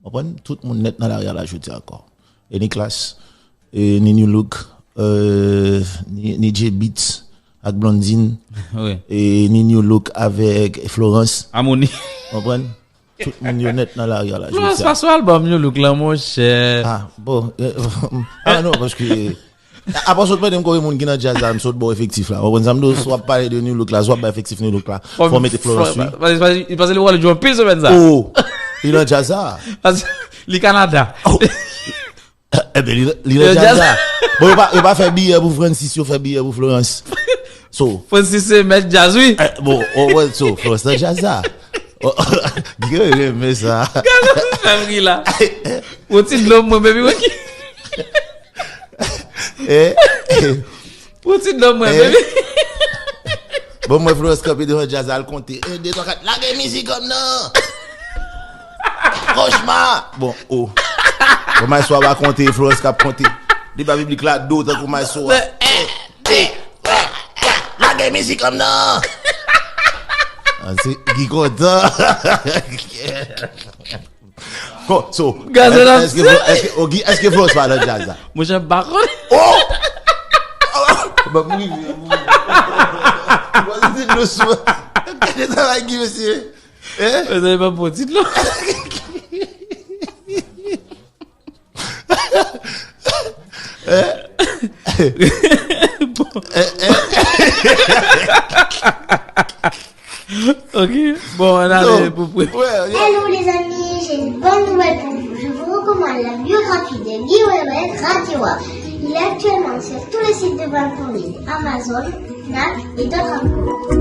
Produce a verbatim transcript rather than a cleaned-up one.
Konprann? Tout moun nèt nan lari a la jodi a ankò. E ni Klass, e ni New Look, euh, ni, ni J Beatz ak Blondine, Wi. e ni New Look avèk Florence. Amoni. Konprann? Tout moun yo nèt nan lari a la Florence jodi a. Pa sou albòm New Look lan, monchè. Ah, bon. euh, ah non, paske apa sot mande m konbyen moun ki nan djaz la, m sot ba w efektif la. Ou konprann sa m di w, si w ap pale de New Look la, si w ap bay efektif New Look la, fò w mete Florence, wi. Paske li pral jwe anpil semèn sa. Oh, li nan djaz sa. Paske li Kanada. Ebyen, li, li nan djaz la. Bon, yo pa, yo pa fè biyè pou Francis, yo fè biyè pou Florence. So, Francis se mèt djaz, wi. Eh, bon, oh, well, so, Florence nan djaz la. Oh, Guy renmen sa. Gade sa fè m ri la. Yon ti dlo mwen, baby, wi. Eh, Yon ti dlo mwen, Eh. Baby. Bon, mwen Florence kanpe devan djaz al konte. Un, deux, trois, quatre. Lage mizik an nan. Kochma. Bon, oh. Bon, maestro a konte, Florence k ap konte. Li ba piblik la do tankou maestro a. Un, deux, trois, quatre. Lage mizik an nan. Ah, se ki kontan. Bon, so, Gazon ap èske, èske, èske, oh, Guy, èske Florence pa nan djaz la? Monchè, m pa konn. Oh! Ban m rive, ban m rive. Ban m rive dousman. Gade travay Guy, mesye. Hein? Mezanmi, pa bon tit, non. Ok, bon, on a Non. Pou premye. Ouais, yeah. Hello les amis, j'ai une bonne nouvelle pour vous. Je vous recommande la biographie de Guy Weber, Radio Wap. Il est actuellement sur tous les sites de vente en ligne, Amazon, Fnac et d'autres encore.